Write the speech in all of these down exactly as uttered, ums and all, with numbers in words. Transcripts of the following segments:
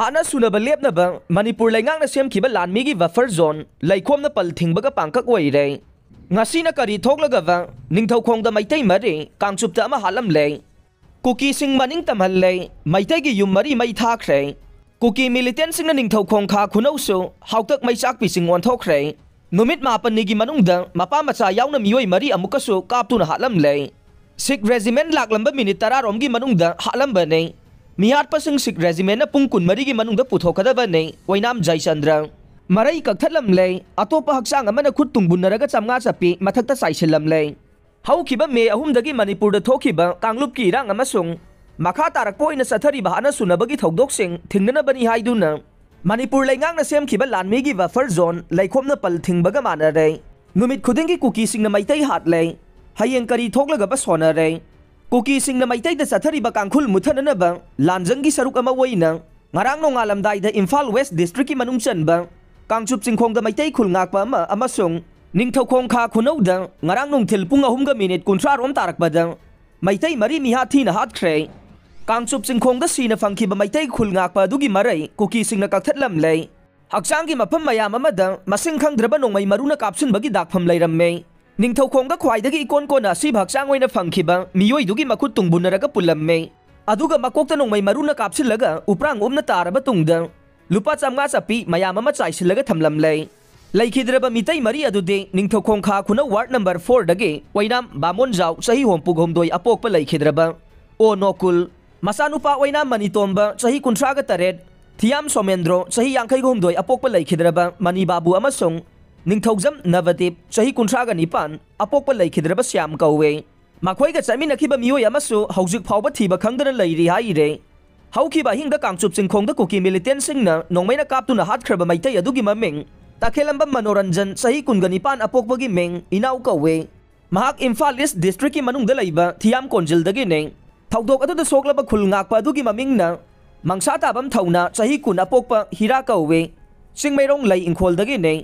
ꯍꯥꯠꯅ ꯁꯨꯅꯕ ꯂꯦꯞꯅꯕ ꯃꯅꯤꯄꯨꯔ ꯂꯩꯉꯥꯛꯅ ꯁꯦꯝꯈꯤꯕ ꯂꯥꯟꯃꯤꯒꯤ buffer zone ꯂꯩꯈꯣꯝꯅ ꯄꯜ ꯊꯤꯡꯕꯒ ꯄꯥꯡꯀꯛ ꯑꯣꯏꯔꯦ꯫ ꯉꯁꯤꯅ ꯀꯔꯤ ꯊꯣꯛꯂꯒꯕ ꯅꯤꯡꯊꯧꯈꯣꯡꯗ ꯃꯩꯇꯩ ꯃꯔꯤ ꯀꯥꯡꯆꯨꯞꯇ ꯑꯃ ꯍꯥꯠꯂꯝꯂꯦ꯫ ꯀꯨꯀꯤꯁꯤꯡ ꯃꯅꯤꯡ ꯇꯝꯍꯜꯂꯦ꯫ ꯃꯩꯇꯩꯒꯤ ꯌꯨꯝ ꯃꯔꯤ ꯃꯩ ꯊꯥꯈ꯭ꯔꯦ꯫ ꯀꯨꯀꯤ militantꯁꯤꯡꯅ ꯅꯤꯡꯊꯧꯈꯣꯡ ꯈꯥ ꯈꯨꯅꯧꯁꯨ ꯍꯥꯎꯇꯛ ꯃꯩ ꯆꯥꯛꯄꯤ ꯆꯤꯡ ꯑꯣꯟꯊꯣꯛꯈ꯭ꯔꯦ꯫ ꯅꯨꯃꯤꯠ ꯃꯥꯄꯟꯅꯤꯒꯤ ꯃꯅꯨꯡꯗ ꯃꯄꯥ ꯃꯆꯥ ꯌꯥꯎꯅ ꯃꯤꯑꯣꯏ ꯃꯔꯤ ꯑꯃꯨꯛꯀꯁꯨ ꯀꯥꯞꯇꯨꯅ ꯍꯥꯠꯂꯝꯂꯦ꯫ ꯁꯤꯈ regiment ꯂꯥꯛꯂꯝꯕ ꯃꯤꯅꯤꯠ ꯇꯔꯥꯔꯣꯝꯒꯤ ꯃꯅꯨꯡꯗ ꯍꯥꯠꯂꯝꯕꯅꯦ꯫ ꯃꯤꯍꯥꯠꯄꯁꯤꯡ ꯁꯤꯈ regimentꯅ ꯄꯨꯡ ꯀꯨꯟꯃꯔꯤꯒꯤ ꯃꯅꯨꯡꯗ ꯄꯨꯊꯣꯛꯀꯗꯕꯅꯦ꯫ ꯑꯣꯏꯅꯥꯝ ꯖꯌꯆꯟꯗ꯭ꯔ꯫ ꯃꯔꯩ ꯀꯛꯊꯠꯂꯝꯂꯦ꯫ ꯑꯇꯣꯞꯄ ꯍꯛꯆꯥꯡ ꯑꯃꯅ ꯈꯨꯠ ꯇꯨꯡꯕꯨꯟꯅꯔꯒ ꯆꯥꯝꯃꯉꯥ ꯆꯞꯄꯤ ꯃꯊꯛꯇ ꯆꯥꯏꯁꯤꯜꯂꯝꯂꯦ꯫ ꯍꯧꯈꯤꯕ ꯃꯦ ꯑꯍꯨꯝꯗꯒꯤ ꯃꯅꯤꯄꯨꯔꯗ ꯊꯣꯛꯈꯤꯕ ꯀꯥꯡꯂꯨꯞꯀꯤ ꯏꯔꯥꯡ ꯑꯃꯁꯨꯡ ꯃꯈꯥ ꯇꯥꯔꯛꯄ ꯑꯣꯏꯅ ꯆꯠꯊꯔꯤꯕ ꯍꯥꯠꯅ ꯁꯨꯅꯕꯒꯤ ꯊꯧꯗꯣꯛꯁꯤꯡ ꯊꯤꯡꯅꯅꯕꯅꯤ ꯍꯥꯏꯗꯨꯅ ꯃꯅꯤꯄꯨꯔ ꯂꯩꯉꯥꯛꯅ ꯁꯦꯝꯈꯤꯕ ꯂꯥꯟꯃꯤꯒꯤ buffer zone ꯂꯩꯈꯣꯝꯅ ꯄꯜ ꯊꯤꯡꯕꯒ ꯃꯥꯟꯅꯔꯦ꯫ ꯅꯨꯃꯤꯠ ꯈꯨꯗꯤꯡꯒꯤ ꯀꯨꯀꯤꯁꯤꯡꯅ ꯃꯩꯇꯩ ꯍꯥꯠꯂꯦ꯫ ꯍꯌꯦꯡ ꯀꯔꯤ ꯊꯣꯛꯂꯒꯕ ꯁꯣꯟꯅꯔꯦ꯫ ꯀꯨꯀꯤꯁꯤꯡꯅ ꯃꯩꯇꯩꯗ ꯆꯠꯊꯔꯤꯕ ꯀꯥꯡꯈꯨꯜ ꯃꯨꯠꯊꯅꯅꯕ ꯂꯥꯟꯖꯪꯒꯤ ꯁꯔꯨꯛ ꯑꯃ ꯑꯣꯏꯅ ꯉꯔꯥꯡ ꯅꯣꯡꯉꯥꯜꯂꯝꯗꯥꯏꯗ ꯏꯝꯐꯥꯜ West Districtꯀꯤ ꯃꯅꯨꯡ ꯆꯟꯕ ꯀꯥꯡꯆꯨꯞ ꯆꯤꯡꯈꯣꯡꯗ ꯃꯩꯇꯩ ꯈꯨꯜ ꯉꯥꯛꯄ ꯑꯃ ꯑꯃꯁꯨꯡ ꯅꯤꯡꯊꯧꯈꯣꯡ ꯈꯥ ꯈꯨꯅꯧꯗ ꯉꯔꯥꯡ ꯅꯨꯡꯊꯤꯜ ꯄꯨꯡ ꯑꯍꯨꯝꯒ ꯃꯤꯅꯤꯠ ꯀꯨꯟꯊ꯭ꯔꯥ ꯔꯣꯝ ꯇꯥꯔꯛꯄꯗ ꯃꯩꯇꯩ ꯃꯔꯤ ꯃꯤꯍꯥꯠ ꯊꯤꯅ ꯍꯥꯠꯈ꯭ꯔꯦ꯫ ꯀꯥꯡꯆꯨꯞ ꯆꯤꯡꯈꯣꯡꯗ ꯁꯤꯅ ꯐꯪꯈꯤꯕ ꯃꯩꯇꯩ ꯈꯨꯜ ꯉꯥꯛꯄ ꯑꯗꯨꯒꯤ ꯃꯔꯩ ꯀꯨꯀꯤꯁꯤꯡꯅ ꯀꯛꯊꯠꯂꯝꯂꯦ꯫ ꯍꯛꯆꯥꯡꯒꯤ ꯃꯐꯝ ꯃꯌꯥꯝ ꯑꯃꯗ ꯃꯁꯤꯡ ꯈꯪꯗ꯭ꯔꯕ ꯅꯣꯡꯃꯩ ꯃꯔꯨꯅ ꯀꯥꯞꯁꯤꯟꯕꯒꯤ ꯗꯥꯛꯐꯝ ꯂꯩꯔꯝꯃꯦ꯫ ꯅꯤꯡꯊꯧꯈꯣꯡꯗ ꯈ꯭ꯋꯥꯏꯗꯒꯤ ꯏꯀꯣꯟ ꯀꯣꯟꯅ ꯑꯁꯤꯕ ꯍꯛꯆꯥꯡ ꯑꯣꯏꯅ ꯐꯪꯈꯤꯕ ꯃꯤꯑꯣꯏꯗꯨꯒꯤ ꯃꯈꯨꯠ ꯇꯨꯡꯕꯨꯟꯅꯔꯒ ꯄꯨꯜꯂꯝꯃꯦ꯫ ꯑꯗꯨꯒ ꯃꯀꯣꯛꯇ ꯅꯣꯡꯃꯩ ꯃꯔꯨꯅ ꯀꯥꯞꯁꯤꯜꯂꯒ ꯎꯄ꯭ꯔꯥꯡ ꯎꯞꯅ ꯇꯥꯔꯕ ꯇꯨꯡꯗ ꯂꯨꯄꯥ ꯆꯥꯝꯃꯉꯥ ꯆꯞꯄꯤ ꯃꯌꯥꯝ ꯑꯃ ꯆꯥꯏꯁꯤꯜꯂꯒ ꯊꯝꯂꯝꯂꯦ꯫ ꯂꯩꯈꯤꯗ꯭ꯔꯕ ꯃꯤꯇꯩ ꯃꯔꯤ ꯑꯗꯨꯗꯤ ꯅꯤꯡꯊꯧꯈꯣꯡ ꯈꯥ ꯈꯨꯅꯧ ward number fourꯗꯒꯤ ꯑꯣꯏꯅꯥꯝ ꯕꯥꯃꯣꯟꯖꯥꯎ ꯆꯍꯤ ꯍꯨꯝꯐꯨ ꯍꯨꯝꯗꯣꯏ ꯑꯄꯣꯛꯄ ꯂꯩꯈꯤꯗ꯭ꯔꯕ ꯑꯣ ꯅꯣꯀꯨꯜ, ꯃꯆꯥꯅꯨꯄꯥ ꯑꯣꯏꯅꯥꯝ ꯃꯅꯤꯇꯣꯝꯕ ꯆꯍꯤ ꯀꯨꯟꯊ꯭ꯔꯥꯒ ꯇꯔꯦꯠ, ꯊꯤꯌꯥꯝ ꯁꯣꯃꯦꯟꯗ꯭ꯔꯣ ꯆꯍꯤ ꯌꯥꯡꯈꯩꯒ ꯍꯨꯝꯗꯣꯏ ꯑꯄꯣꯛꯄ ꯂꯩꯈꯤꯗ꯭ꯔꯕ ꯃꯅꯤ ꯕꯥꯕꯨ ꯑꯃꯁꯨꯡ ꯅꯤꯡꯊꯧꯖꯝ ꯅꯕꯗꯤꯞ ꯆꯍꯤ ꯀꯨꯟꯊ꯭ꯔꯥꯒ ꯅꯤꯄꯥꯟ ꯑꯄꯣꯛꯄ ꯂꯩꯈꯤꯗ꯭ꯔꯕ ꯁ꯭ꯌꯥꯝ ꯀꯧꯋꯦ꯫ ꯃꯈꯣꯏꯒ ꯆꯠꯃꯤꯟꯅꯈꯤꯕ ꯃꯤꯑꯣꯏ ꯑꯃꯁꯨ ꯍꯧꯖꯤꯛ ꯐꯥꯎꯕ ꯊꯤꯕ ꯈꯪꯗꯅ ꯂꯩꯔꯤ ꯍꯥꯏꯔꯦ꯫ ꯍꯧꯈꯤꯕ ꯑꯍꯤꯡꯗ ꯀꯥꯡꯆꯨꯞ ꯆꯤꯡꯈꯣꯡꯗ ꯀꯨꯀꯤ militantꯁꯤꯡꯅ ꯅꯣꯡꯃꯩꯅ ꯀꯥꯞꯇꯨꯅ ꯍꯥꯠꯈ꯭ꯔꯕ ꯃꯩꯇꯩ ꯑꯗꯨꯒꯤ ꯃꯃꯤꯡ ꯇꯈꯦꯂꯝꯕꯝ ꯃꯅꯣꯔꯟꯖꯟ ꯆꯍꯤ ꯀꯨꯟꯒ ꯅꯤꯄꯥꯟ ꯑꯄꯣꯛꯄꯒꯤ ꯃꯤꯡ ꯏꯅꯥꯎ ꯀꯧꯋꯦ꯫ ꯃꯍꯥꯛ ꯏꯝꯐꯥꯜ East Districtꯀꯤ ꯃꯅꯨꯡꯗ ꯂꯩꯕ ꯊꯤꯌꯥꯝ ꯀꯣꯟꯖꯤꯜꯗꯒꯤꯅꯦ꯫ ꯊꯧꯗꯣꯛ ꯑꯗꯨꯗ ꯁꯣꯛꯂꯕ ꯈꯨꯜ ꯉꯥꯛꯄ ꯑꯗꯨꯒꯤ ꯃꯃꯤꯡꯅ ꯃꯪꯁꯥ ꯇꯥꯕꯝ ꯊꯧꯅ ꯆꯍꯤ ꯀꯨꯟ ꯑꯄꯣꯛꯄ ꯍꯤꯔꯥ ꯀꯧꯋꯦ꯫ ꯆꯤꯡꯃꯩꯔꯣꯡ ꯂꯩ ꯏꯪꯈꯣꯜꯗꯒꯤꯅꯦ꯫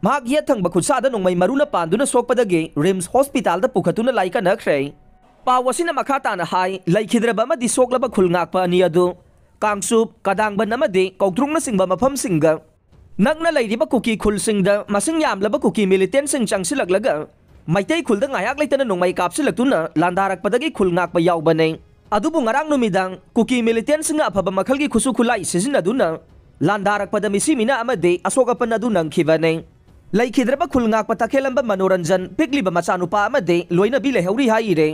ꯃꯍꯥꯛ ꯌꯦꯠ ꯊꯪꯕ ꯈꯨꯠꯁꯥꯗ ꯅꯣꯡꯃꯩ ꯃꯔꯨꯅ ꯄꯥꯟꯗꯨꯅ ꯁꯣꯛꯄꯗꯒꯤ ꯔꯤꯝꯁ ꯍꯣꯁꯄꯤꯇꯥꯜꯗ ꯄꯨꯈꯠꯇꯨꯅ ꯂꯥꯏꯀꯠꯅꯈ꯭ꯔꯦ꯫ ꯄꯥꯎ ꯑꯁꯤꯅ ꯃꯈꯥ ꯇꯥꯅ ꯍꯥꯏ, ꯂꯩꯈꯤꯗ꯭ꯔꯕ ꯑꯃꯗꯤ ꯁꯣꯛꯂꯕ ꯈꯨꯜ ꯉꯥꯛꯄ ꯑꯅꯤ ꯑꯗꯨ ꯀꯥꯡꯆꯨꯞ, ꯀꯗꯥꯡꯕꯟ ꯑꯃꯗꯤ ꯀꯧꯗ꯭ꯔꯨꯡꯅꯆꯤꯡꯕ ꯃꯐꯝꯁꯤꯡꯗ ꯅꯛꯅ ꯂꯩꯔꯤꯕ ꯀꯨꯀꯤ ꯈꯨꯜꯁꯤꯡꯗ ꯃꯁꯤꯡ ꯌꯥꯝꯂꯕ ꯀꯨꯀꯤ ꯃꯤꯂꯤꯇꯦꯟꯁꯤꯡ ꯆꯪꯁꯤꯜꯂꯛꯂꯒ ꯃꯩꯇꯩ ꯈꯨꯜꯗ ꯉꯥꯏꯍꯥꯛ ꯂꯩꯇꯅ ꯅꯣꯡꯃꯩ ꯀꯥꯞꯁꯤꯜꯂꯛꯇꯨꯅ ꯂꯥꯟꯗꯥꯔꯛꯄꯗꯒꯤ ꯈꯨꯜ ꯉꯥꯛꯄ ꯌꯥꯎꯕꯅꯤ꯫ ꯑꯗꯨꯕꯨ ꯉꯔꯥꯡ ꯅꯨꯃꯤꯗꯥꯡ ꯀꯨꯀꯤ ꯃꯤꯂꯤꯇꯦꯟꯁꯤꯡꯅ ꯑꯐꯕ ꯃꯈꯜꯒꯤ ꯈꯨꯠꯁꯨ ꯈꯨꯠꯂꯥꯏ ꯁꯤꯖꯤꯟꯅꯗꯨꯅ ꯂꯥꯟꯗꯥꯔꯛꯄꯗ ꯃꯤꯁꯤ ꯃꯤꯅꯥ ꯑꯃꯗꯤ ꯑꯁꯣꯛ ꯑꯄꯟ ꯑꯗꯨ ꯅꯪꯈꯤꯕꯅꯤ꯫ ꯂꯩꯈꯤꯗ꯭ꯔꯕ ꯈꯨꯜ ꯉꯥꯛꯄ ꯇꯈꯦꯜꯂꯝꯕ ꯃꯅꯣꯔꯟꯖꯟ ꯄꯤꯛꯂꯤꯕ ꯃꯆꯥꯅꯨꯄꯥ ꯑꯃꯗꯤ ꯂꯣꯏꯅꯕꯤ ꯂꯩꯍꯧꯔꯤ ꯍꯥꯏꯔꯦ꯫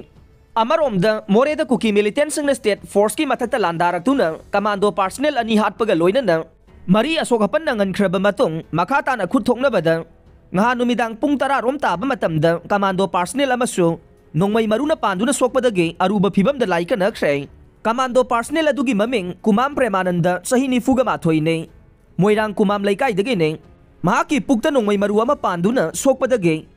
ꯑꯃꯔꯣꯝꯗ ꯃꯣꯔꯦꯗ ꯀꯨꯀꯤ ꯃꯤꯂꯤꯇꯦꯟꯁꯤꯡꯅ ꯁ꯭ꯇꯦꯠ ꯐꯣꯔꯁꯀꯤ ꯃꯊꯛꯇ ꯂꯥꯟꯗꯥꯔꯛꯇꯨꯅ ꯀꯃꯥꯟꯗꯣ ꯄꯥꯔꯁꯅꯦꯜ ꯑꯅꯤ ꯍꯥꯠꯄꯒ ꯂꯣꯏꯅꯅ ꯃꯔꯤ ꯑꯁꯣꯛ ꯑꯄꯟ ꯅꯪꯍꯟꯈ꯭ꯔꯕ ꯃꯇꯨꯡ ꯃꯈꯥ ꯇꯥꯅ ꯈꯨꯠ ꯊꯣꯛꯅꯕꯗ ꯉꯍꯥꯟ ꯅꯨꯃꯤꯗꯥꯡ ꯄꯨꯡ ꯇꯔꯥ ꯔꯣꯝ ꯇꯥꯕ ꯃꯇꯝꯗ ꯀꯃꯥꯟꯗꯣ ꯄꯥꯔꯁꯅꯦꯜ ꯑꯃꯁꯨ ꯅꯣꯡꯃꯩ ꯃꯔꯨꯅ ꯄꯥꯟꯗꯨꯅ ꯁꯣꯛꯄꯗꯒꯤ ꯑꯔꯨꯕ ꯐꯤꯕꯝꯗ ꯂꯥꯏꯀꯠꯅꯈ꯭ꯔꯦ꯫ ꯀꯃꯥꯟꯗꯣ ꯄꯥꯔꯁꯅꯦꯜ ꯑꯗꯨꯒꯤ ꯃꯃꯤꯡ ꯀꯨꯃꯥꯝ ꯄ꯭ꯔꯦꯃꯥꯅꯟꯗ, ꯆꯍꯤ ꯅꯤꯐꯨꯒ ꯃꯥꯊꯣꯏꯅꯤ꯫ ꯃꯣꯏꯔꯥꯡ ꯀꯨꯃꯥꯝ ꯂꯩꯀꯥꯏꯗꯒꯤꯅꯤ꯫ ꯃꯍꯥꯛꯀꯤ ꯄꯨꯛꯇ ꯅꯣꯡꯃꯩ ꯃꯔꯨ ꯑꯃ ꯄꯥꯟꯗꯨꯅ ꯁꯣꯛꯄꯗꯒꯤ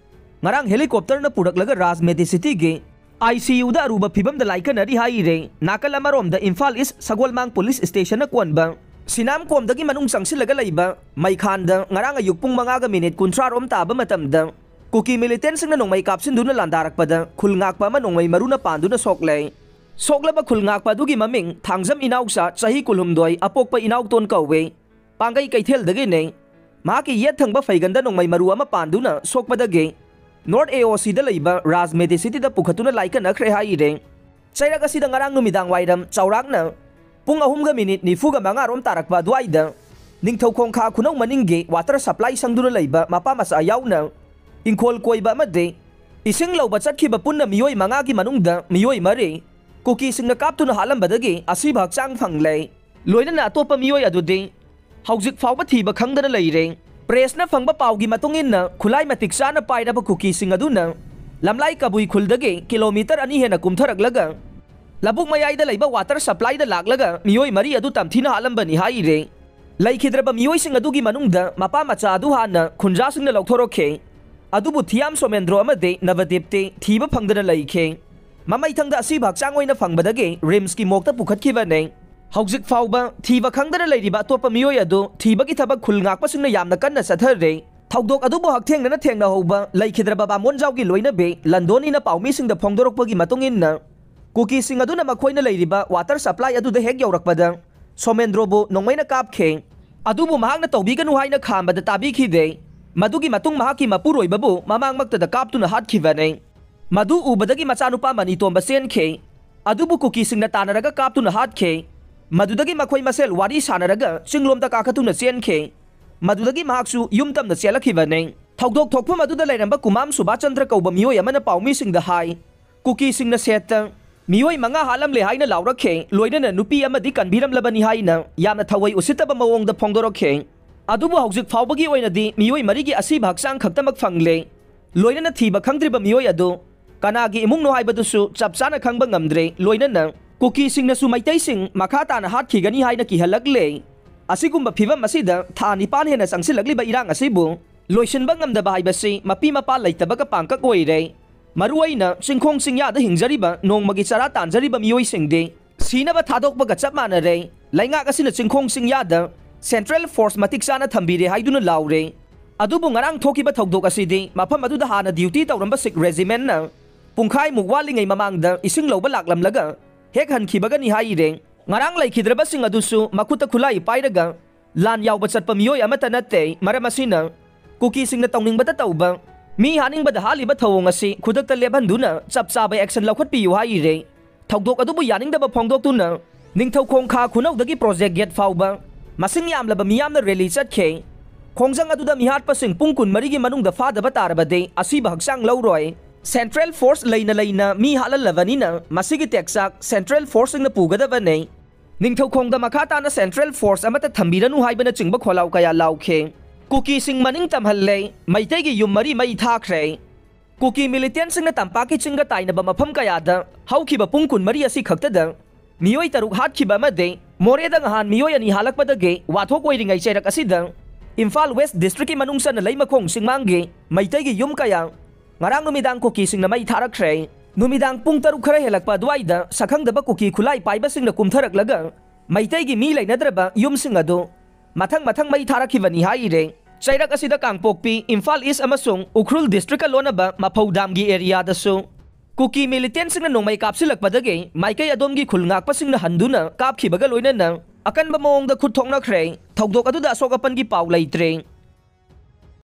ꯉꯔꯥꯡ ꯍꯦꯂꯤꯀꯣꯞꯇꯔꯅ ꯄꯨꯔꯛꯂꯒ ꯔꯥꯖ ꯃꯦꯗꯤꯁꯤꯇꯤꯒꯤ ꯑꯥꯏ ꯁꯤ ꯌꯨꯗ ꯑꯔꯨꯕ ꯐꯤꯕꯝꯗ ꯂꯥꯏꯀꯠꯅꯔꯤ ꯍꯥꯏꯔꯦ꯫ ꯅꯥꯀꯜ ꯑꯃꯔꯣꯝꯗ ꯏꯝꯐꯥꯜ ꯏꯁ ꯁꯒꯣꯜꯃꯥꯡ ꯄꯨꯂꯤꯁ ꯁ꯭ꯇꯦꯁꯟꯅ ꯀꯣꯟꯕ ꯁꯤꯅꯥꯝꯀꯣꯝꯗꯒꯤ ꯃꯅꯨꯡ ꯆꯪꯁꯤꯜꯂꯒ ꯂꯩꯕ ꯃꯩꯈꯥꯟꯗ ꯉꯔꯥꯡ ꯑꯌꯨꯛ ꯄꯨꯡ ꯃꯉꯥꯒ ꯃꯤꯅꯤꯠ ꯀꯨꯟꯊ꯭ꯔꯥ ꯔꯣꯝ ꯇꯥꯕ ꯃꯇꯝꯗ ꯀꯨꯀꯤ ꯃꯤꯂꯤꯇꯦꯟꯁꯤꯡꯅ ꯅꯣꯡꯃꯩ ꯀꯥꯞꯁꯤꯟꯗꯨꯅ ꯂꯥꯟꯗꯥꯔꯛꯄꯗ ꯈꯨꯜ ꯉꯥꯛꯄ ꯑꯃ ꯅꯣꯡꯃꯩ ꯃꯔꯨꯅ ꯄꯥꯟꯗꯨꯅ ꯁꯣꯛꯂꯦ꯫ ꯁꯣꯛꯂꯕ ꯈꯨꯜ ꯉꯥꯛꯄ ꯑꯗꯨꯒꯤ ꯃꯃꯤꯡ ꯊꯥꯡꯖꯝ ꯏꯅꯥꯎꯆꯥ, ꯆꯍꯤ ꯀꯨꯟꯍꯨꯝꯗꯣꯏ, ꯑꯄꯣꯛꯄ ꯏꯅꯥꯎꯇꯣꯟ ꯀꯧꯋꯦ꯫ ꯄꯥꯡꯒꯩ ꯀꯩꯊꯦꯜꯗꯒꯤꯅꯦ꯫ ꯃꯍꯥꯛꯀꯤ ꯌꯦꯠ ꯊꯪꯕ ꯐꯩꯒꯟꯗ ꯅꯣꯡꯃꯩ ꯃꯔꯨ ꯑꯃ ꯄꯥꯟꯗꯨꯅ ꯁꯣꯛꯄꯗꯒꯤ ꯅꯣꯔꯠ ꯑꯦ ꯑꯣ ꯁꯤꯗ ꯂꯩꯕ ꯔꯥꯖ ꯃꯦꯗꯤꯁꯤꯇꯤꯗ ꯄꯨꯈꯠꯇꯨꯅ ꯂꯥꯏꯀꯠꯅꯈ꯭ꯔꯦ ꯍꯥꯏꯔꯦ꯫ ꯆꯩꯔꯛ ꯑꯁꯤꯗ ꯉꯔꯥꯡ ꯅꯨꯃꯤꯗꯥꯡ ꯋꯥꯏꯔꯝ ꯆꯥꯎꯔꯥꯛꯅ ꯄꯨꯡ ꯑꯍꯨꯝꯒ ꯃꯤꯅꯤꯠ ꯅꯤꯐꯨꯒ ꯃꯉꯥ ꯔꯣꯝ ꯇꯥꯔꯛꯄ ꯑꯗꯨꯋꯥꯏꯗ ꯅꯤꯡꯊꯧ ꯈꯣꯡꯈꯥ ꯈꯨꯅꯧ ꯃꯅꯤꯡꯒꯤ ꯋꯥꯇꯔ ꯁꯄ꯭ꯂꯥꯏ ꯁꯪꯗꯨꯅ ꯂꯩꯕ ꯃꯄꯥ ꯃꯆꯥ ꯌꯥꯎꯅ ꯏꯪꯈꯣꯜ ꯀꯣꯏꯕ ꯑꯃꯗꯤ ꯏꯁꯤꯡ ꯂꯧꯕ ꯆꯠꯈꯤꯕ ꯄꯨꯟꯅ ꯃꯤꯑꯣꯏ ꯃꯉꯥꯒꯤ ꯃꯅꯨꯡꯗ ꯃꯤꯑꯣꯏ ꯃꯔꯤ ꯀꯨꯀꯤꯁꯤꯡꯅ ꯀꯥꯞꯇꯨꯅ ꯍꯥꯠꯂꯝꯕꯗꯒꯤ ꯑꯁꯤꯕ ꯍꯛꯆꯥꯡ ꯐꯪꯂꯦ꯫ ꯂꯣꯏꯅꯅ ꯑꯇꯣꯞꯄ ꯃꯤꯑꯣꯏ ꯑꯗꯨꯗꯤ ꯍꯧꯖꯤꯛ ꯐꯥꯎꯕ ꯊꯤꯕ ꯈꯪꯗꯅ ꯂꯩꯔꯦ꯫ ꯄ꯭ꯔꯦꯁꯅ ꯐꯪꯕ ꯄꯥꯎꯒꯤ ꯃꯇꯨꯡ ꯏꯟꯅ ꯈꯨꯠꯂꯥꯏ ꯃꯇꯤꯛ ꯆꯥꯅ ꯄꯥꯏꯔꯕ ꯀꯨꯀꯤꯁꯤꯡ ꯑꯗꯨꯅ ꯂꯝꯂꯥꯏ ꯀꯕꯨꯏ ꯈꯨꯜꯗꯒꯤ ꯀꯤꯂꯣꯃꯤꯇꯔ ꯑꯅꯤ ꯍꯦꯟꯅ ꯀꯨꯝꯊꯔꯛꯂꯒ ꯂꯧꯕꯨꯛ ꯃꯌꯥꯏꯗ ꯂꯩꯕ ꯋꯥꯇꯔ ꯁꯄ꯭ꯂꯥꯏꯗ ꯂꯥꯛꯂꯒ ꯃꯤꯑꯣꯏ ꯃꯔꯤ ꯑꯗꯨ ꯇꯝꯊꯤꯅ ꯍꯥꯠꯂꯝꯕꯅꯤ ꯍꯥꯏꯔꯦ꯫ ꯂꯩꯈꯤꯗ꯭ꯔꯕ ꯃꯤꯑꯣꯏꯁꯤꯡ ꯑꯗꯨꯒꯤ ꯃꯅꯨꯡꯗ ꯃꯄꯥ ꯃꯆꯥ ꯑꯗꯨ ꯍꯥꯟꯅ ꯈꯨꯟꯖꯥꯁꯤꯡꯅ ꯂꯧꯊꯣꯔꯛꯈꯤ꯫ ꯑꯗꯨꯕꯨ ꯊꯤꯌꯥꯝ ꯁꯣꯃꯦꯟꯗ꯭ꯔꯣ ꯑꯃꯗꯤ ꯅꯕꯗꯤꯞꯇꯤ ꯊꯤꯕ ꯐꯪꯗꯅ ꯂꯩꯈꯤ꯫ ꯃꯃꯩꯊꯪꯗ ꯑꯁꯤꯕ ꯍꯛꯆꯥꯡ ꯑꯣꯏꯅ ꯐꯪꯕꯗꯒꯤ ꯔꯤꯝꯁꯀꯤ ꯃꯣꯛꯇ ꯄꯨꯈꯠꯈꯤꯕꯅꯤ꯫ ꯍꯧꯖꯤꯛ ꯐꯥꯎꯕ ꯊꯤꯕ ꯈꯪꯗꯅ ꯂꯩꯔꯤꯕ ꯑꯇꯣꯞꯄ ꯃꯤꯑꯣꯏ ꯑꯗꯨ ꯊꯤꯕꯒꯤ ꯊꯕꯛ ꯈꯨꯜ ꯉꯥꯛꯄꯁꯤꯡꯅ ꯌꯥꯝꯅ ꯀꯟꯅ ꯆꯠꯊꯔꯦ꯫ ꯊꯧꯗꯣꯛ ꯑꯗꯨꯕꯨ ꯍꯛꯊꯦꯡꯅꯅ ꯊꯦꯡꯅꯍꯧꯕ ꯂꯩꯈꯤꯗ꯭ꯔꯕ ꯕꯥꯃꯣꯟꯖꯥꯎꯒꯤ ꯂꯣꯏꯅꯕꯤ ꯂꯟꯗꯣꯅꯤꯅ ꯄꯥꯎꯃꯤꯁꯤꯡꯗ ꯐꯣꯡꯗꯣꯔꯛꯄꯒꯤ ꯃꯇꯨꯡ ꯏꯟꯅ ꯀꯨꯀꯤꯁꯤꯡ ꯑꯗꯨꯅ ꯃꯈꯣꯏꯅ ꯂꯩꯔꯤꯕ ꯋꯥꯇꯔ ꯁꯄ꯭ꯂꯥꯏ ꯑꯗꯨꯗ ꯍꯦꯛ ꯌꯧꯔꯛꯄꯗ ꯁꯣꯃꯦꯟꯗ꯭ꯔꯣꯕꯨ ꯅꯣꯡꯃꯩꯅ ꯀꯥꯞꯈꯤ꯫ ꯑꯗꯨꯕꯨ ꯃꯍꯥꯛꯅ ꯇꯧꯕꯤꯒꯅꯨ ꯍꯥꯏꯅ ꯈꯥꯝꯕꯗ ꯇꯥꯕꯤꯈꯤꯗꯦ꯫ ꯃꯗꯨꯒꯤ ꯃꯇꯨꯡ ꯃꯍꯥꯛꯀꯤ ꯃꯄꯨꯔꯣꯏꯕꯕꯨ ꯃꯃꯥꯡꯃꯛꯇꯗ ꯀꯥꯞꯇꯨꯅ ꯍꯥꯠꯈꯤꯕꯅꯤ꯫ ꯃꯗꯨ ꯎꯕꯗꯒꯤ ꯃꯆꯥꯅꯨꯄꯥ ꯃꯅꯤꯇꯣꯝꯕ ꯆꯦꯟꯈꯤ꯫ ꯑꯗꯨꯕꯨ ꯀꯨꯀꯤꯁꯤꯡꯅ ꯇꯥꯟꯅꯔꯒ ꯀꯥꯞꯇꯨꯅ ꯍꯥꯠꯈꯤ꯫ ꯃꯗꯨꯗꯒꯤ ꯃꯈꯣꯏ ꯃꯁꯦꯜ ꯋꯥꯔꯤ ꯁꯥꯟꯅꯔꯒ ꯆꯤꯡꯂꯣꯝꯗ ꯀꯥꯈꯠꯇꯨꯅ ꯆꯦꯟꯈꯤ꯫ ꯃꯗꯨꯗꯒꯤ ꯃꯍꯥꯛꯁꯨ ꯌꯨꯝ ꯇꯝꯅ ꯆꯦꯜꯂꯛꯈꯤꯕꯅꯤ꯫ ꯊꯧꯗꯣꯛ ꯊꯣꯛꯐꯝ ꯑꯗꯨꯗ ꯂꯩꯔꯝꯕ ꯀꯨꯃꯥꯝ ꯁꯨꯕꯥꯆꯟꯗ꯭ꯔ ꯀꯧꯕ ꯃꯤꯑꯣꯏ ꯑꯃꯅ ꯄꯥꯎꯃꯤꯁꯤꯡꯗ ꯍꯥꯏ, ꯀꯨꯀꯤꯁꯤꯡꯅ ꯁꯦꯠꯇ ꯃꯤꯑꯣꯏ ꯃꯉꯥ ꯍꯥꯠꯂꯝꯂꯦ ꯍꯥꯏꯅ ꯂꯥꯎꯔꯛꯈꯤ, ꯂꯣꯏꯅꯅ ꯅꯨꯄꯤ ꯑꯃꯗꯤ ꯀꯟꯕꯤꯔꯝꯂꯕꯅꯤ ꯍꯥꯏꯅ ꯌꯥꯝꯅ ꯊꯋꯥꯏ ꯎꯁꯤꯠꯇꯕ ꯃꯑꯣꯡꯗ ꯐꯣꯡꯗꯣꯔꯛꯈꯤ꯫ ꯑꯗꯨꯕꯨ ꯍꯧꯖꯤꯛ ꯐꯥꯎꯕꯒꯤ ꯑꯣꯏꯅꯗꯤ ꯃꯤꯑꯣꯏ ꯃꯔꯤꯒꯤ ꯑꯁꯤꯕ ꯍꯛꯆꯥꯡ ꯈꯛꯇꯃꯛ ꯐꯪꯂꯦ꯫ ꯂꯣꯏꯅꯅ ꯊꯤꯕ ꯈꯪꯗ꯭ꯔꯤꯕ ꯃꯤꯑꯣꯏ ꯑꯗꯨ ꯀꯅꯥꯒꯤ ꯏꯃꯨꯡꯅꯣ ꯍꯥꯏꯕꯗꯨꯁꯨ ꯆꯞ ꯆꯥꯅ ꯈꯪꯕ ꯉꯝꯗ꯭ꯔꯦ꯫ ꯂꯣꯏꯅꯅ ꯀꯨꯀꯤꯁꯤꯡꯅꯁꯨ ꯃꯩꯇꯩꯁꯤꯡ ꯃꯈꯥ ꯇꯥꯅ ꯍꯥꯠꯈꯤꯒꯅꯤ ꯍꯥꯏꯅ ꯀꯤꯍꯜꯂꯛꯂꯦ꯫ ꯑꯁꯤꯒꯨꯝꯕ ꯐꯤꯕꯝ ꯑꯁꯤꯗ ꯊꯥ ꯅꯤꯄꯥꯟ ꯍꯦꯟꯅ ꯆꯪꯁꯤꯜꯂꯛꯂꯤꯕ ꯏꯔꯥꯡ ꯑꯁꯤꯕꯨ ꯂꯣꯏꯁꯤꯟꯕ ꯉꯝꯗꯕ ꯍꯥꯏꯕꯁꯤ ꯃꯄꯤ ꯃꯄꯥ ꯂꯩꯇꯕꯒ ꯄꯥꯡꯀꯛ ꯑꯣꯏꯔꯦ꯫ ꯃꯔꯨꯑꯣꯏꯅ ꯆꯤꯡꯈꯣꯡ ꯆꯤꯡꯌꯥꯗ ꯍꯤꯡꯖꯔꯤꯕ ꯅꯣꯡꯃꯒꯤ ꯆꯔꯥ ꯇꯥꯟꯖꯔꯤꯕ ꯃꯤꯑꯣꯏꯁꯤꯡꯗꯤ ꯁꯤꯅꯕ ꯊꯥꯗꯣꯛꯄꯒ ꯆꯞ ꯃꯥꯟꯅꯔꯦ꯫ ꯂꯩꯉꯥꯛ ꯑꯁꯤꯅ ꯆꯤꯡꯈꯣꯡ ꯆꯤꯡꯌꯥꯗ ꯁꯦꯟꯇ꯭ꯔꯦꯜ ꯐꯣꯔꯁ ꯃꯇꯤꯛ ꯆꯥꯅ ꯊꯝꯕꯤꯔꯦ ꯍꯥꯏꯗꯨꯅ ꯂꯥꯎꯔꯦ꯫ ꯑꯗꯨꯕꯨ ꯉꯔꯥꯡ ꯊꯣꯛꯈꯤꯕ ꯊꯧꯗꯣꯛ ꯑꯁꯤꯗꯤ ꯃꯐꯝ ꯑꯗꯨꯗ ꯍꯥꯟꯅ ꯗ꯭ꯌꯨꯇꯤ ꯇꯧꯔꯝꯕ ꯁꯤꯛ ꯔꯦꯖꯤꯃꯦꯟꯠꯅ ꯄꯨꯡꯈꯥꯏꯃꯨꯛ ꯋꯥꯠꯂꯤꯉꯩ ꯃꯃꯥꯡꯗ ꯏꯁꯤꯡ ꯂꯧꯕ ꯂꯥꯛꯂꯝꯂꯒ ꯍꯦꯛ ꯍꯟꯈꯤꯕꯒꯅꯤ ꯍꯥꯏꯔꯦ꯫ ꯉꯔꯥꯡ ꯂꯩꯈꯤꯗ꯭ꯔꯕꯁꯤꯡ ꯑꯗꯨꯁꯨ ꯃꯈꯨꯠꯇ ꯈꯨꯠꯂꯥꯏ ꯄꯥꯏꯔꯒ ꯂꯥꯟ ꯌꯥꯎꯕ ꯆꯠꯄ ꯃꯤꯑꯣꯏ ꯑꯃꯠꯇ ꯅꯠꯇꯦ꯫ ꯃꯔꯝ ꯑꯁꯤꯅ ꯀꯨꯀꯤꯁꯤꯡꯅ ꯇꯧꯅꯤꯡꯕꯇ ꯇꯧꯕ, ꯃꯤ ꯍꯥꯠꯅꯤꯡꯕꯗ ꯍꯥꯠꯂꯤꯕ ꯊꯧꯑꯣꯡ ꯑꯁꯤ ꯈꯨꯗꯛꯇ ꯂꯦꯞꯍꯟꯗꯨꯅ ꯆꯞ ꯆꯥꯕ ꯑꯦꯛꯁꯟ ꯂꯧꯈꯠꯄꯤꯌꯨ ꯍꯥꯏꯔꯦ꯫ ꯊꯧꯗꯣꯛ ꯑꯗꯨꯕꯨ ꯌꯥꯅꯤꯡꯗꯕ ꯐꯣꯡꯗꯣꯛꯇꯨꯅ ꯅꯤꯡꯊꯧꯈꯣꯡ ꯈꯥ ꯈꯨꯅꯧꯗꯒꯤ ꯄ꯭ꯔꯣꯖꯦꯛ ꯒꯦꯠ ꯐꯥꯎꯕ ꯃꯁꯤꯡ ꯌꯥꯝꯂꯕ ꯃꯤꯌꯥꯝꯅ ꯔꯦꯂꯤ ꯆꯠꯈꯤ꯫ ꯈꯣꯡꯖꯪ ꯑꯗꯨꯗ ꯃꯤꯍꯥꯠꯄꯁꯤꯡ ꯄꯨꯡ ꯀꯨꯟꯃꯔꯤꯒꯤ ꯃꯅꯨꯡꯗ ꯐꯥꯗꯕ ꯇꯥꯔꯕꯗꯤ ꯑꯁꯤꯕ ꯍꯛꯆꯥꯡ ꯂꯧꯔꯣꯏ꯫ ꯁꯦꯟꯇ꯭ꯔꯦꯜ ꯐꯣꯔꯁ ꯂꯩꯅ ꯂꯩꯅ ꯃꯤ ꯍꯥꯠꯍꯜꯂꯕꯅꯤꯅ ꯃꯁꯤꯒꯤ ꯇꯦꯛꯆꯥꯛ ꯁꯦꯟꯇ꯭ꯔꯦꯜ ꯐꯣꯔꯁꯁꯤꯡꯅ ꯄꯨꯒꯗꯕꯅꯤ꯫ ꯅꯤꯡꯊꯧꯈꯣꯡꯗ ꯃꯈꯥ ꯇꯥꯅ ꯁꯦꯟꯇ꯭ꯔꯦꯜ ꯐꯣꯔꯁ ꯑꯃꯠꯇ ꯊꯝꯕꯤꯔꯅꯨ ꯍꯥꯏꯕꯅꯆꯤꯡꯕ ꯈꯣꯜꯂꯥꯎ ꯀꯌꯥ ꯂꯥꯎꯈꯤ꯫ ꯀꯨꯀꯤꯁꯤꯡ ꯃꯅꯤꯡ ꯇꯝꯍꯜꯂꯦ꯫ ꯃꯩꯇꯩꯒꯤ ꯌꯨꯝ ꯃꯔꯤ ꯃꯩ ꯊꯥꯈ꯭ꯔꯦ꯫ ꯀꯨꯀꯤ ꯃꯤꯂꯤꯇꯦꯟꯁꯤꯡꯅ ꯇꯝꯄꯥꯛꯀꯤ ꯆꯤꯡꯒ ꯇꯥꯏꯅꯕ ꯃꯐꯝ ꯀꯌꯥꯗ ꯍꯧꯈꯤꯕ ꯄꯨꯡ ꯀꯨꯟꯃꯔꯤ ꯑꯁꯤ ꯈꯛꯇꯗ ꯃꯤꯑꯣꯏ ꯇꯔꯨꯛ ꯍꯥꯠꯈꯤꯕ ꯑꯃꯗꯤ ꯃꯣꯔꯦꯗ ꯉꯍꯥꯟ ꯃꯤꯑꯣꯏ ꯑꯅꯤ ꯍꯥꯠꯂꯛꯄꯗꯒꯤ ꯋꯥꯊꯣꯛ ꯑꯣꯏꯔꯤꯉꯩ ꯆꯩꯔꯛ ꯑꯁꯤꯗ ꯏꯝꯐꯥꯜ ꯋꯦꯁ ꯗꯤꯁꯇ꯭ꯔꯤꯛꯀꯤ ꯃꯅꯨꯡ ꯆꯟꯅ ꯂꯩꯃꯈꯣꯡ ꯆꯤꯡꯃꯥꯡꯒꯤ ꯃꯩꯇꯩꯒꯤ ꯌꯨꯝ ꯀꯌꯥ ꯉꯔꯥꯡ ꯅꯨꯃꯤꯗꯥꯡ ꯀꯨꯀꯤꯁꯤꯡꯅ ꯃꯩ ꯊꯥꯔꯛꯈ꯭ꯔꯦ꯫ ꯅꯨꯃꯤꯗꯥꯡ ꯄꯨꯡ ꯇꯔꯨꯛ ꯈꯔ ꯍꯦꯜꯂꯛꯄ ꯑꯗꯨꯋꯥꯏꯗ ꯁꯛꯈꯪꯗꯕ ꯀꯨꯀꯤ ꯈꯨꯠꯂꯥꯏ ꯄꯥꯏꯕꯁꯤꯡꯅ ꯀꯨꯝꯊꯔꯛꯂꯒ ꯃꯩꯇꯩꯒꯤ ꯃꯤ ꯂꯩꯅꯗ꯭ꯔꯕ ꯌꯨꯝꯁꯤꯡ ꯑꯗꯨ ꯃꯊꯪ ꯃꯊꯪ ꯃꯩ ꯊꯥꯔꯛꯈꯤꯕꯅꯤ ꯍꯥꯏꯔꯦ꯫ ꯆꯩꯔꯛ ꯑꯁꯤꯗ ꯀꯥꯡꯄꯣꯛꯄꯤ, ꯏꯝꯐꯥꯜ ꯏꯁ ꯑꯃꯁꯨꯡ ꯎꯈ꯭ꯔꯨꯜ ꯗꯤꯁꯇ꯭ꯔꯤꯛꯀ ꯂꯣꯟꯅꯕ ꯃꯐꯧ ꯗꯥꯝꯒꯤ ꯑꯦꯔꯤꯌꯥꯗꯁꯨ ꯀꯨꯀꯤ ꯃꯤꯂꯤꯇꯦꯟꯁꯤꯡꯅ ꯅꯣꯡꯃꯩ ꯀꯥꯞꯁꯤꯜꯂꯛꯄꯗꯒꯤ ꯃꯥꯏꯀꯩ ꯑꯗꯣꯝꯒꯤ ꯈꯨꯜ ꯉꯥꯛꯄꯁꯤꯡꯅ ꯍꯟꯗꯨꯅ ꯀꯥꯞꯈꯤꯕꯒ ꯂꯣꯏꯅꯅ ꯑꯀꯟꯕ ꯃꯑꯣꯡꯗ ꯈꯨꯠ ꯊꯣꯛꯅꯈ꯭ꯔꯦ꯫ ꯊꯧꯗꯣꯛ ꯑꯗꯨꯗ ꯑꯁꯣꯛ ꯑꯄꯟꯒꯤ ꯄꯥꯎ ꯂꯩꯇ꯭ꯔꯦ꯫